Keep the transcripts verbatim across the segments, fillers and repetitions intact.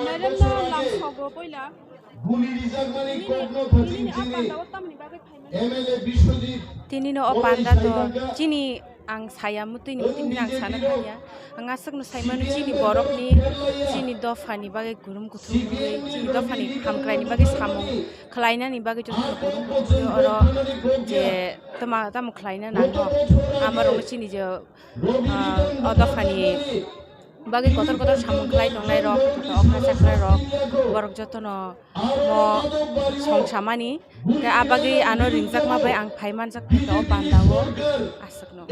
Madam no lamsogo poila. Buli rijakmani kokno phating chini M L A Biswajit. Tini no o panda to chini ang saya mutui ni mutui ni ang sana thaya. Ang aswk no sai mano chini borok ni, chini dopha ni bagwi kurum kuthum wngwi, chini dopha ni hamkrai ni bagwi samung khlaina ni bagwi joto no kurum kuthum wngwi oro je tama tamo khlaina nango. Amar rok chini je, ah, o dopha ni bagwi kotor kotor samung khlai tongnai rok, joto okra chakra rok, borok joto no mo song samani, hwnkhe a bagwi ano ringjakma bai ang phai manjak kha o panda o aswkno.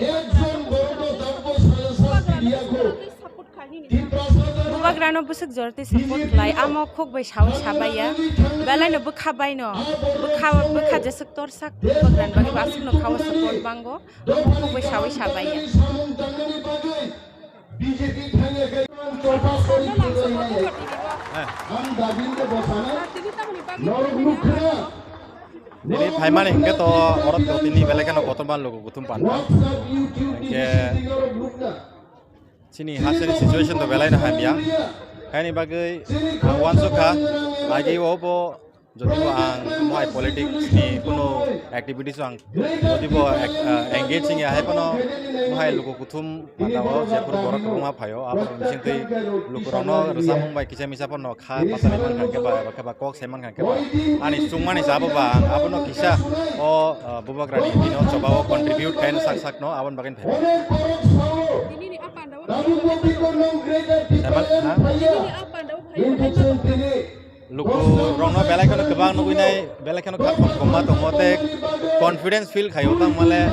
Bubagrano bwswk jora tei support khlai, amo khuk bai saui sabai ya, belai no bwkha bai no, bwkha, bwkha jeswk torsak bubagrani bagwi bo aswkno kha o support bango, khuk bai saui sabai ya. B J P thangya khe ang chopa sori thangwi maya. Ang dabin de bosana. Norok nukha. Tini phaimani hwnkhe to orok to tini belai kheno kotorma luku kuthum panda. Hwnkhe chini hasteni situation to belai no hamya. Haini bagwi ang uansukha, agi o bo Jodi bo ang mohai politics ni kunu activities o ang jodi bo ek-, ah, engage wngya hai phano mohai luku kuthum panda o jephuru borok kwbangma phaio, abo bisingtwi lukurokno rwchapmung bai kisa misa phano kha bachai mankha khe ba, eba khe ba kok sai mankha khe ba, ani chukmani cha bo ba ang abono kisa o, ah, bubagrani bini o choba o contribute khaino sak sakno aboni bagwi phai. Saiman, ha? Luku rokno belai kheno kwbang nugwi nai, belai kheno kha khom khoma tongo tei confidence feel khaio, tangmale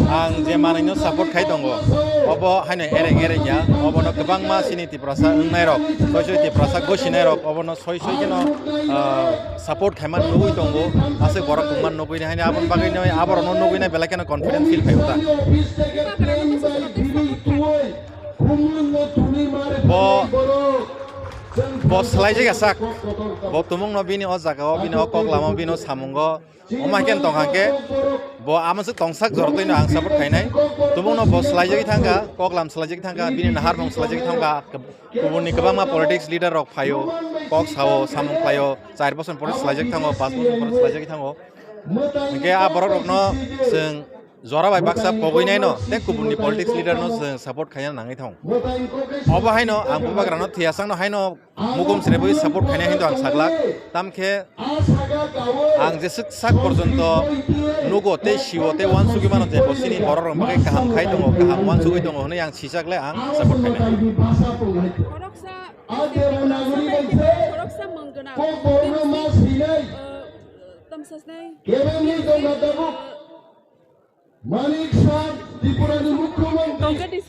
ang je manwino support khai tongo, obo haino ereng ereng ya, obono kwbangma chini Tiprasa wngnai rok, soi soi Tiprasa gosinai rok, obono soi soi kheno, ah, support khaima nugwi tongo, aswk borok tongma nugwi nai, haino aboni bagwi no aborokno nugwi nai belai kheno confidence feel khaio ta. Bo, bo swlaijak ya sak. Bo tumungno bini o jagao, bini o kok lama, bini o samungo. Omo hai khe tong hang khe bo amo se tongsak jorotwino ang support khainai. Tumungno bo swlaijagwi thangkha, kok lam swlaijagwi thangkha, bini naharmung swlaijagwi thangkha. Kubunni kwbangma politics leader rok phaio, kok sao, samung khlaio, char bochor pore swlaijak thango, panch bochor pore swlaijagwi thango. Hwnkhe a borok rokno chwng jora bai baksa pogwi naino tei kubunni politics leader no chwng support khaina nangwi thango. Obo haino ang bubagrano thwiya sakno haino mukum srebwi support khainai hinwi ang saglak. Tamkhe ang jeswk sak porjonto nugo tei sio tei uansugwi mano je bo chini borok rok bagwi kaham khai tongo, kaham uansugwi tongo hwnwi ang sijak le ang support khainai. Khoroksa, khoroksa mung gwnang. Tamsasnai. Manik Saha, Tripura ni Mukhyamantri.